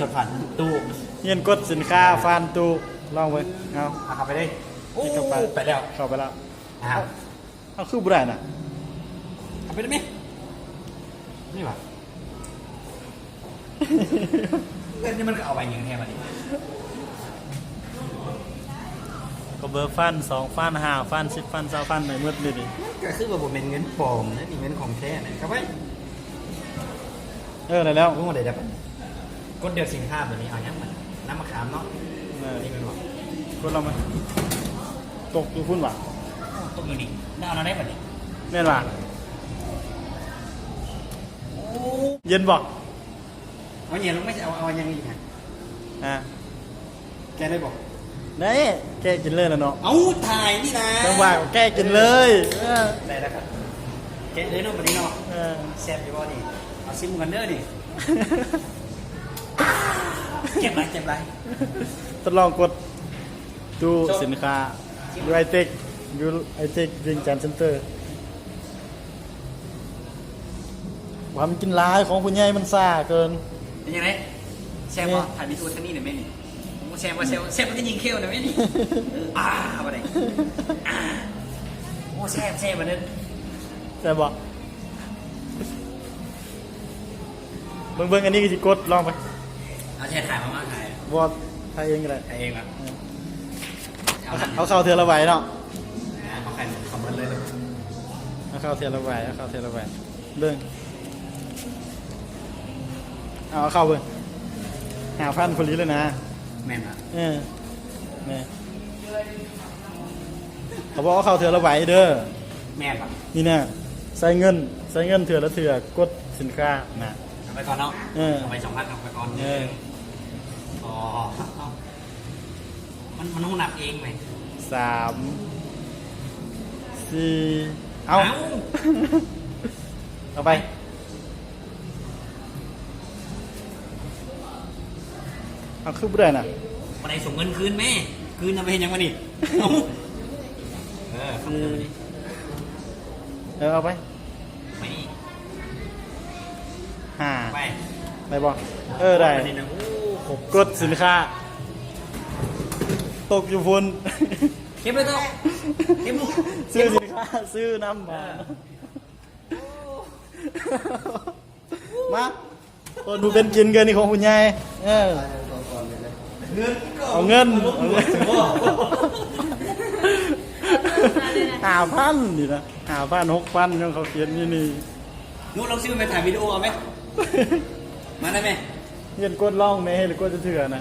ສະພານຕູ້ ຮຽນກົດສິນຄ້າຜ່ານຕູ້ ລອງເບິ່ງ ເອົາ ເອົາເຂົ້າໄປເລີຍ. ໂອ້ ເຂົ້າໄປ ໄປແລ້ວ ເຂົ້າໄປແລ້ວ. ອ້າວ ເອົາ ຄືບໍ່ໄດ້ນະ ເອົາໄປໄດ້ແມ ນີ້ຫວາ ເງິນນີ້ມັນກໍເອົາໄວ້ຫຍັງແທ້ບັດນີ້ ກໍເບີພັນ ສອງພັນ ຫ້າພັນ ສິບພັນ ຊາວພັນ ໄດ້ໝົດເລີຍນີ້ ມັນກໍຄືວ່າບໍ່ແມ່ນເງິນປອມນະ ນີ້ເງິນຂອງແທ້ນະ ເຂົ້າໄປ. ເອີ ໄດ້ແລ້ວ ໂອ້ ໄດ້ແລ້ວ ກົດເລືອກສິນຄ້າ ບັດນີ້ເອົາຫຍັງບັດນີ້ ນ້ຳມະຂາມເນາະ ເອີ ນີ້ແມ່ນບໍ່ ກົດລອງມາ ຕົກຢູ່ພຸ້ນຫວາ ຕົກຢູ່ນີ້ ແລ້ວເອົາແນວໃດບັດນີ້ ແມ່ນຫວາ ໂອ້ ເຢັນບໍ່ ເອົາຫຍັງລົງມາ ຊິເອົາ ເອົາຫຍັງອີກນະ ຮະ ແກະໄດ້ບໍ່ ໄດ້ ແກະກິນເລີຍລະເນາະ ເອົາ ຖ່າຍນີ້ນະ ຈັງຫວະແກະກິນເລີຍ ເອີ ໄດ້ແລ້ວ ແກະເລີຍເນາະ ບັດນີ້ເນາະ ເອີ ແຊບຢູ່ບໍ່ນີ້ ເອົາຊີມກັນເດີນີ້ ເຈັບຫຼາຍ ເຈັບຫຼາຍ ທົດລອງກົດຕູ້ສິນຄ້າ ຢູ່ໄອເຕັກ ຢູ່ໄອເຕັກວຽງຈັນເຊັນເຕີ ວ່າມັນກິນຫຼາຍ ຂອງຜູ້ໃຫຍ່ມັນຊ້າເກີນ. ເປັນຈັ່ງໃດ ແຊບບໍ່ ເອີ ຖ່າຍວິດີໂອທາງນີ້ໄດ້ແມ່ນີ້ ໂອ້ ແຊບບໍ່ ແຊບ ແຊບມັນກໍຍິງເຂົ້າໄດ້ແມ່ນີ້ ອາ ບໍ່ໄດ້ ອາ ໂອ້ ແຊບ ແຊບອັນນັ້ນ ແຊບບໍ່ ເບິ່ງໆ ອັນນີ້ກໍຊິກົດ ລອງໄປ ເອົາ ແຊບ ຖ່າຍມາ ມາ ຖ່າຍ ບໍ່ ຖ່າຍເອງກໍໄດ້ ຖ່າຍເອງຫວາ ເອີ ເອົາ ເອົາເຂົ້າເທື່ອລະໃບເນາະ ເອົາເຂົ້າເທື່ອລະໃບ ເອົາເຂົ້າເບິ່ງ ເອົາເຂົ້າເບິ່ງ ຫ້າພັນພໍດີເລີຍນະ ແມ່ນຫວາ ເອີ ແມ່ນ ເຂົາບອກເອົາເຂົ້າເທື່ອລະໃບເດີ ແມ່ນຫວາ ນີ້ນະ ໃສ່ເງິນ ໃສ່ເງິນເທື່ອລະເທື່ອ ກົດສິນຄ້ານະ ເອົາໄປກ່ອນເນາະ ເອີ ເອົາໄປສອງພັນ ເອົາໄປກ່ອນ ເອີ ອໍ ມັນ ມັນຮູ້ນັບເອງເວີຍ ສາມ ສີ່ ເອົາ ເອົາ ເອົາໄປ ເອົາ ຄືບໍ່ໄດ້ນະ ບໍ່ໄດ້ ສົ່ງເງິນຄືນແມ ຄືນເອົາໄປເຮັດຫຍັງວະນີ້ ເອົາ ເອີ ເອົາໄປ ໄປ ຫ້າ ໄປ ໄດ້ບໍ່ ເອີ ໄດ້ ກົດສິນຄ້າ ຕົກຢູ່ພຸ້ນ ເກັບເລີຍໂຕ ເກັບ ຊື້ສິນຄ້າ ຊື້ນຳ ເອີ ມາ ຄົນຜູ້ເປັນກິນເກີນນີ້ຂອງຜູ້ໃຫຍ່ ເອີ ເອົາເງິນ ເອົາເງິນ ຫ້າພັນນີ້ນະ ຫ້າພັນ ຫົກພັນ ຍັງເຂົາຂຽນຢູ່ນີ້ ໜູລອງຊື້ໄປຖ່າຍວິດີໂອເອົາໄໝ ມາໄດ້ໄໝ ຮຽນກົດລອງແມ ເຮັດກົດຈັກເທື່ອນະ.